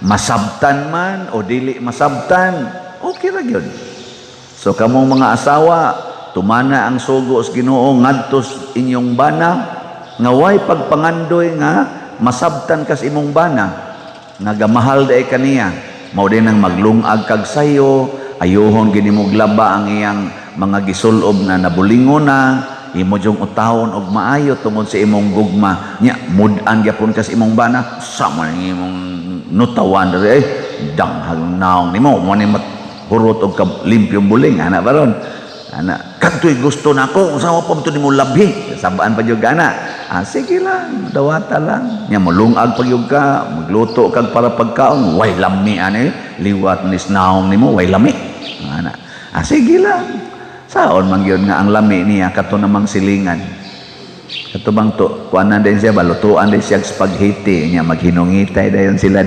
Masabtan man o dili masabtan, okay ra gyud. So kamong mga asawa, tumana ang sugo sa Ginoo ngadto sa inyong bana nga way pagpangandoy nga masabtan kas imong bana nga gamahal diay kaniya. Mao din ang maglungag kag sayo, ayuhon gini mo glaba ang iyang mga gisulob na nabulingon na, imo jung utawon og maayo tungod sa imong gugma. Nya mud-an gyapon kas imong bana, sama ning imong nutawan diri, eh danghag naong nimo mo ni hurot og limpyong buling ana baron ana kadtoy gusto nako, unsa pa to nimo labhi, sabaan pa jud ana. Ah, sige lang, dawata lang. Nya molungag pa gyud ka, magluto kag para pagkaon, way lami ani, liwat ni naong nimo way lami ana. Ah, sige lang, saon man gyud nga ang lami niya kato namang silingan, kato bang to kuanan din siya, balutuan din siya og spaghetti, nya maghinungitay dayon sila.